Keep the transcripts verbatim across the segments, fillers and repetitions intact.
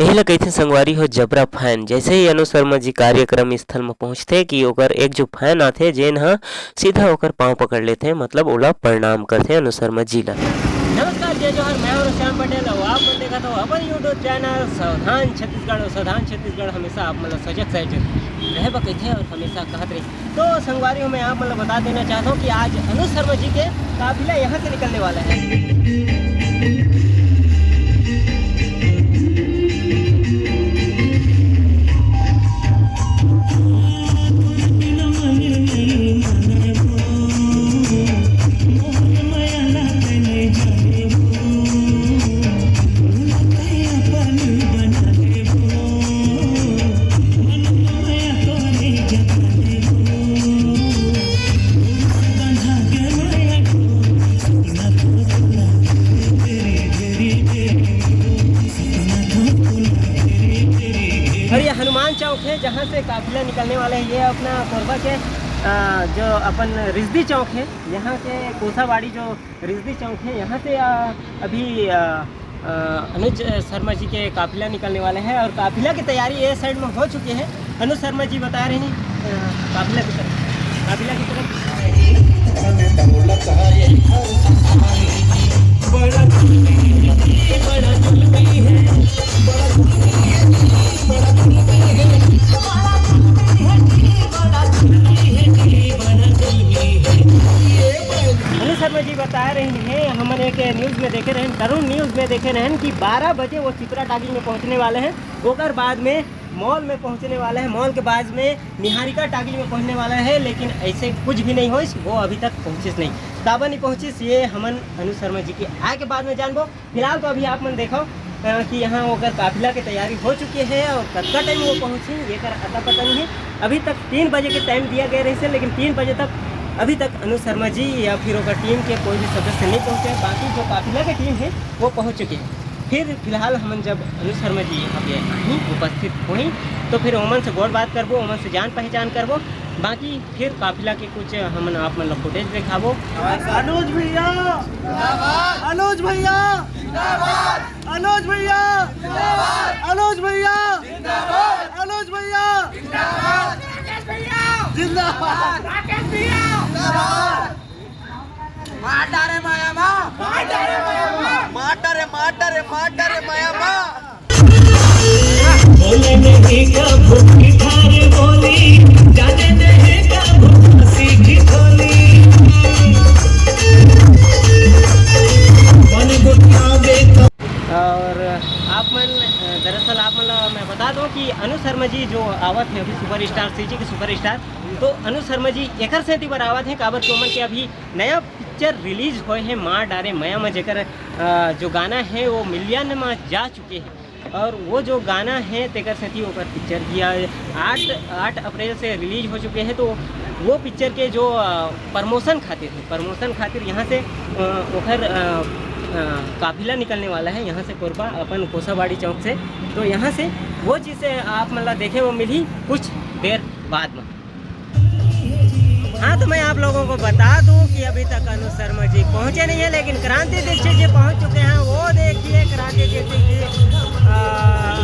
एला कहिथे संगवारी हो जबरा फैन। जैसे ही अनु शर्मा जी कार्यक्रम स्थल म पहुंचथे कि ओकर एक जो फैन आथे, जेन ह सीधा ओकर पांव पकड़ लेथे, मतलब ओला प्रणाम करथे अनु शर्मा जी ला। नमस्कार, जय जोहार, मैं हूं श्याम पटेल और आप मन देखत हो अपन YouTube चैनल सावधान छत्तीसगढ़। और सावधान छत्तीसगढ़ हमेशा आप मन ला सजग सजग रहे बर कहिथे और हमेशा कहत रही। तो संगवारी हो, मैं आप मन ला बता देना चाहता हूँ कि आज अनु शर्मा जी के काफिला यहाँ से निकलने वाला है। और ये हनुमान चौक है, जहाँ से काफिला निकलने वाला है। ये अपना कोरबा के, आ, जो अपन रिजदी चौक है, यहाँ के कोसाबाड़ी जो रिजदी चौक है, यहाँ से, आ, अभी, आ, आ, अनुज शर्मा जी के काफिला निकलने वाले हैं और काफिला की तैयारी ये साइड में हो चुकी है। अनुज शर्मा जी बता रहे हैं, अ, काफिला की तरफ, काफिला की तरफ। अनु शर्मा जी बता रहे हैं, हमन एक न्यूज़ में देखे रहन, तरुण न्यूज़ में देखे रहन कि बारह बजे वो चित्रा टाकीज में पहुंचने वाले हैं, ओकर बाद में मॉल में पहुंचने वाले हैं, मॉल के बाद में निहारिका टाकीज में पहुंचने वाला है, लेकिन ऐसे कुछ भी नहीं होइस, वो अभी तक पहुंचिस नहीं। काबर नहीं पहुंचिस, ये हमन अनु शर्मा जी के आए के बाद में जानबो। फिलहाल तो अभी आप मन देखो, अ, कि यहाँ ओकर काफिला के तैयारी हो चुकी है और कतका टाइम वो पहुँची, ये कर अता पता नहीं है। अभी तक तीन बजे के टाइम दिया गया रहिस, लेकिन तीन बजे तक अभी तक अनु शर्मा जी या फिर ओकर टीम के कोई भी सदस्य नहीं पहुँचे। बाकी जो काफिला के टीम है, वो पहुँच चुके हैं। फिर फिलहाल हमन जब अनु शर्मा जी यहाँ पे आही, उपस्थित होही, तो फिर ओमन से गोठ बात करबो, ओमन से जान पहचान करबो। बाकी फिर काफिला के कुछ हमन आप मन ला फुटेज दिखाबो। अनुज भैया जिंदाबाद। अनुज भैया जिंदाबाद। अनुज भैया जिंदाबाद। अनुज भैया जिंदाबाद। अनुज भैया जिंदाबाद। राकेश भैया जिंदाबाद। राकेश भैया जिंदाबाद। मार डारे माया मा। मार डारे माया मा। मार डारे, मार डारे, मार डारे माया मा। बोले नहीं का भूखी थारे बोली, जाने नहीं का भूखा सीखी बोली। मन गुठा दे तो। और आप मन, दरअसल आप मन ला मैं बता दूं कि अनु शर्मा जी जो आवत है अभी सुपरस्टार, सीजी के सुपरस्टार, तो अनु शर्मा जी एकर सेती बर आवत है, काबर कि ओमन के अभी नया पिक्चर रिलीज होए है मार डारे मया मा, जेकर, अ, जो गाना है वो मिलियन मा जा चुके हैं। और वो जो गाना है तेकर सेती ओकर पिक्चर भी आ-, आठ, आठ अप्रैल से रिलीज हो चुके हैं, तो वो पिक्चर के जो, अ, प्रमोशन खातिर है, प्रमोशन खातिर यहाँ से, अ, ओकर, अ, अ, काफिला निकलने वाला है यहाँ से कोरबा अपन कोसाबाड़ी चौक से। तो यहाँ से वो चीज़ से आप मन ला देखे वो मिली कुछ देर बाद में। हाँ, तो मैं आप लोगों को बता दूं कि अभी तक अनु शर्मा जी पहुंचे नहीं है, लेकिन क्रांति दीक्षित जी पहुंच चुके हैं। वो देखिए, क्रांति दीक्षित जी, आ,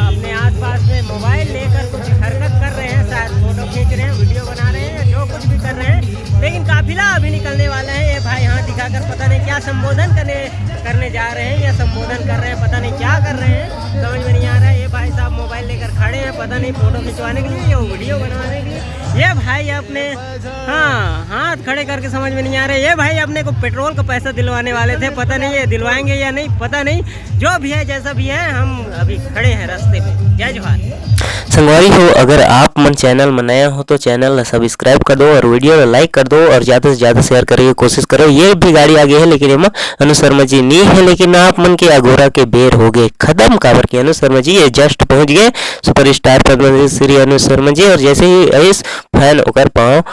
अपने आसपास में मोबाइल लेकर कुछ हरकत कर रहे हैं, शायद फोटो खींच रहे हैं, वीडियो बना रहे हैं, या जो कुछ भी कर रहे हैं, लेकिन काफिला अभी निकलने वाला है। ये भाई यहाँ दिखाकर पता नहीं क्या संबोधन करने करने जा रहे हैं या संबोधन कर रहे हैं, पता नहीं क्या कर रहे हैं, समझ में नहीं आ रहा है। ये भाई साहब मोबाइल लेकर खड़े हैं, पता नहीं फोटो खिंचवाने के लिए या वीडियो बनवाने के लिए। ये भाई अपने, हाँ, हाथ खड़े करके, समझ में नहीं आ रहे। ये भाई अपने को पेट्रोल का पैसा दिलवाने वाले थे, पता नहीं ये दिलवाएंगे या नहीं, पता नहीं। जो भी है, जैसा भी है, हम अभी खड़े हैं रास्ते में। जय जोहार। संगवारी हो, अगर आप मन चैनल में नया हो तो चैनल ला सब्सक्राइब कर दो और वीडियो ला लाइक कर दो और ज़्यादा से ज़्यादा शेयर करे के कोशिश करो। ये भी गाड़ी आगे है, लेकिन एमा अनु शर्मा जी नी है, लेकिन आप मन के अगोरा के बेर हो गए खत्म, काबर कि अनु शर्मा जी ये जस्ट पहुंच गए सुपरस्टार पद्मश्री श्री अनु शर्मा जी। और जैसे ही आइस, फैन ओकर पाँव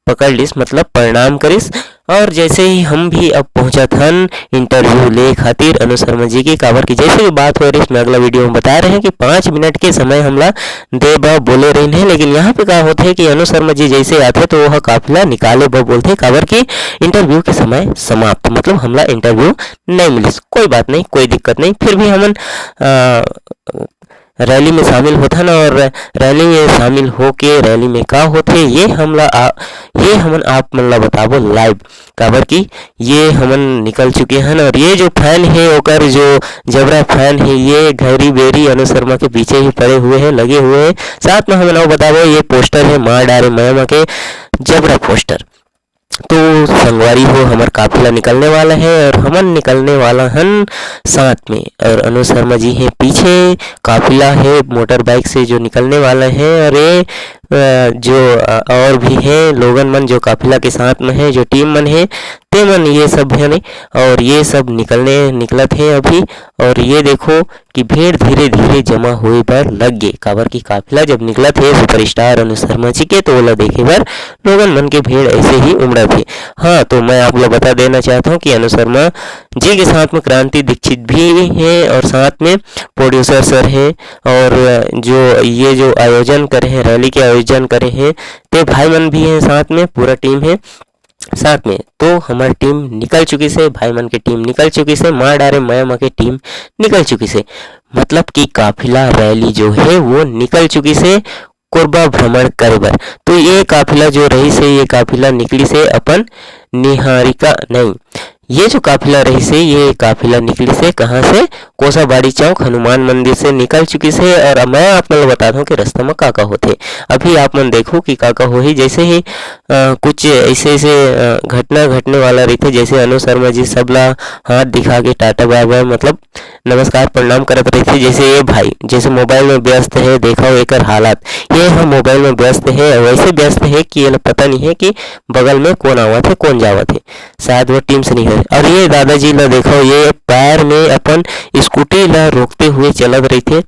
पकड़ लिस, मतलब प्रणाम करिस। और जैसे ही हम भी अब पहुंचत हन इंटरव्यू ले खातिर अनु शर्मा जी के, काबर कि जैसे भी बात हो रही, मैं अगला वीडियो में बता रहे हैं कि पाँच मिनट के समय हमला दे बर बोले रहिन है, लेकिन यहाँ पे का होथे कि अनु शर्मा जी जैसे आथे तो वह काफिला निकाले बर बोलथे, काबर कि इंटरव्यू के समय समाप्त, मतलब हमला इंटरव्यू नहीं मिलिस। कोई बात नहीं, कोई दिक्कत नहीं, फिर भी हमन, अ, रैली में शामिल होथन और रैली में शामिल होके रैली में का होथे, ये हमला आ, ये हमन आप मन ला बताबो live, काबर कि ये हमन निकल चुके हन। और ये जो fan हे, ओकर जो जबरा fan हे, ये घरी बेरी अनु शर्मा के पीछे ही पड़े हुए हैं, लगे हुए हैं। साथ में हमन अउ बताबो, ये poster हे माँ डारे मया मा के जबरा poster। तो संगवारी हो, हमर काफिला निकलने वाला है और हमन निकलने वाला हन साथ में। और अनु शर्मा जी हैं पीछे, काफिला है मोटर बाइक से जो निकलने वाला है। और ये अ, जो अ, और भी हैं लोगन मन जो काफिला के साथ में है, जो टीम मन है, ते मन ये सब है नहीं। और ये सब निकलने निकलत है अभी। और ये देखो कि भीड़ धीरे धीरे जमा होए बर लग गे, काबर कि काफिला जब निकलत हे सुपरस्टार अनु शर्मा जी के, तो ओला देखे बर लोगन मन के भीड़ ऐसे ही उमड़त हे। हाँ, तो मैं आप लोग बता देना चाहता हूँ कि अनु शर्मा जी के साथ में क्रांति दीक्षित भी है और साथ में प्रोड्यूसर सर है। और जो ये जो आयोजन करे हैं, रैली के आयोजन करे हैं, ते भाई मन भी हैं साथ में, पूरा टीम है साथ में। तो हमारी टीम निकल चुकी से, भाई मन की टीम निकल चुकी से, माँ डारे मया मा के टीम निकल चुकी से, मतलब कि काफिला रैली जो है वो निकल चुकी से कोरबा भ्रमण करे बर। तो ये काफिला जो रही से, ये काफिला निकली से अपन निहारिका नहीं, ये जो काफिला रही से, ये काफिला निकली से कहाँ से? कोसाबाड़ी चौक हनुमान मंदिर से निकल चुकी से। और मैं आप मन ल बता दूं कि रास्ता में का का होथे। अभी आप मन देखो कि का का होही। जैसे ही अ, कुछ ऐसे ऐसे अ, घटना घटने वाला रहते, जैसे अनु शर्मा जी सबला हाथ दिखा के टाटा बाय बाय, मतलब नमस्कार प्रणाम करत रहते। जैसे ये भाई जैसे मोबाइल में व्यस्त है, देखो एकर हालत, ये हम मोबाइल में व्यस्त है, वैसे व्यस्त है कि ये पता नहीं है कि बगल में कौन आवत है, कौन जावत है, शायद वो टीम से नहीं है। और ये दादाजी ला देखो, ये पैर में अपन स्कूटी ला रोकते हुए चलत रहते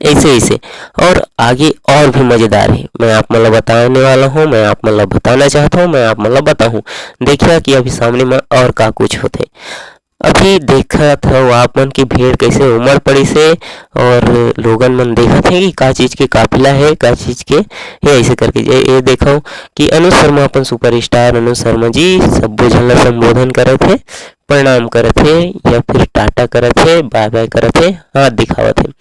ऐसे ऐसे। और आगे और भी मजेदार है, मैं आप मन ला बताने वाला हूँ, मैं आप मन ला बताना चाहता हूँ, मैं आप मन ला बताहूँ। देखिए कि अभी सामने में और का कुछ होते। अभी देखत हो आप मन की भीड़ कैसे उमड़ पड़ी से, और लोगन मन देखत है कि का चीज के काफिला है, का चीज के है, ऐसे करके ये, ये देखो कि अनु शर्मा, अपन सुपरस्टार अनु शर्मा जी सब्बो झन ला संबोधन करत है, प्रणाम करत हे या फिर टाटा करत हे, बाय बाय करत हे, हाथ दिखावत हे।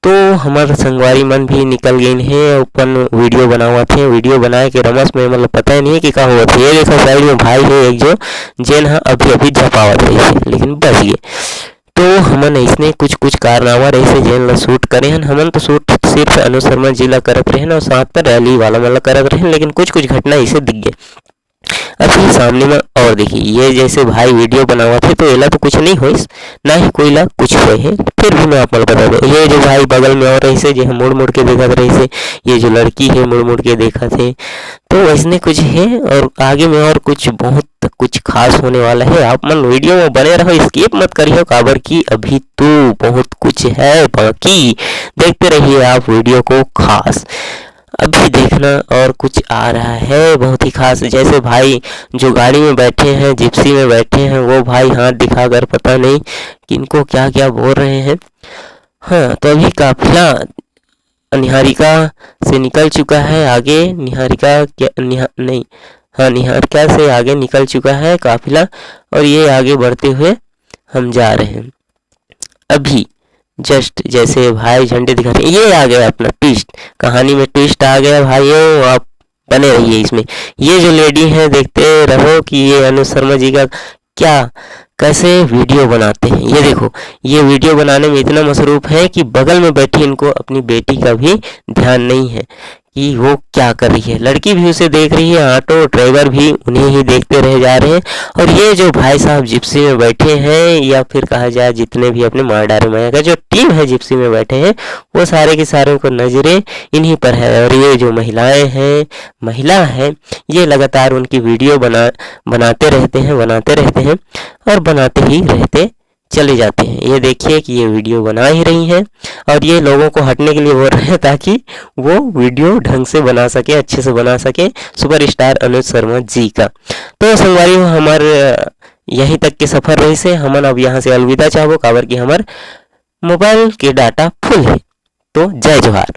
तो हमर संगवारी मन भी निकल गइन हे, अपन वीडियो बनावत हे। वीडियो बनाए के रमस में मतलब पता ही नहीं है कि का होवत हे। ये देखो साइड में भाई है एक जो, जेन ह अभी अभी झपावत रही है, लेकिन बच गए। तो हमन इसने कुछ कुछ कारनामा रही से जेन ला शूट करे हन। हमन तो शूट सिर्फ अनु शर्मा जी ला करत रहेन और साथ में रैली वाला मन ला करत रहेन, लेकिन कुछ कुछ घटना इसे दिख गए। अभी सामने में और देखिए, ये जैसे भाई वीडियो बनावत हे तो एला तो कुछ नहीं होइस, ना ही कोई ला कुछ होए हे, फिर भी मैं आप मन ल बता दूं, ये जो भाई बगल में और रहिसे, जे ह मुड़ मुड़ के देखत रहिसे, ये जो लड़की है मुड़ मुड़ के देखत हे, तो वैसने कुछ है। और आगे में और कुछ बहुत कुछ खास होने वाला है, आप मन वीडियो में बने रहो, स्किप मत करियो, काबर कि अभी तो बहुत कुछ है बाकी। देखते रहिए आप वीडियो को खास। अभी देखना और कुछ आ रहा है बहुत ही खास। जैसे भाई जो गाड़ी में बैठे हैं, जिप्सी में बैठे हैं, वो भाई हाथ दिखाकर पता नहीं किनको क्या क्या बोल रहे हैं। हाँ, तो अभी काफिला निहारिका से निकल चुका है आगे। निहारिका क्या, निहा-, नहीं, हाँ, निहारिका से आगे निकल चुका है काफिला और ये आगे बढ़ते हुए हम जा रहे हैं। अभी जस्ट जैसे भाई झंडे दिखाते हैं, ये आ गया अपना ट्विस्ट, कहानी में ट्विस्ट आ गया भाइयों। आप बने रहिए इसमें। ये जो लेडी है, देखते रहो कि ये अनु शर्मा जी का क्या, कैसे वीडियो बनाते हैं। ये देखो, ये वीडियो बनाने में इतना मसरूफ है कि बगल में बैठी इनको अपनी बेटी का भी ध्यान नहीं है कि वो क्या कर रही है। लड़की भी उसे देख रही है, ऑटो ड्राइवर भी उन्हें ही देखते रह जा रहे हैं। और ये जो भाई साहब जिप्सी में बैठे हैं, या फिर कहा जाए जितने भी अपने मार डारे माया का जो टीम है जिप्सी में बैठे हैं, वो सारे के सारे को नज़रें इन्हीं पर है। और ये जो महिलाएं हैं, महिला है, ये लगातार उनकी वीडियो बना बनाते रहते हैं, बनाते रहते हैं और बनाते ही रहते चले जाते हैं। ये देखिए कि ये वीडियो बना ही रही हैं और ये लोगों को हटने के लिए बोल रहे हैं ताकि वो वीडियो ढंग से बना सके, अच्छे से बना सके सुपरस्टार अनुज शर्मा जी का। तो संगवारी हो, हमार यहीं तक के सफर रहिसे। हमन अब यहाँ से अलविदा चाहबो, काबर कि हमर मोबाइल के डाटा फुल है। तो जय जोहार।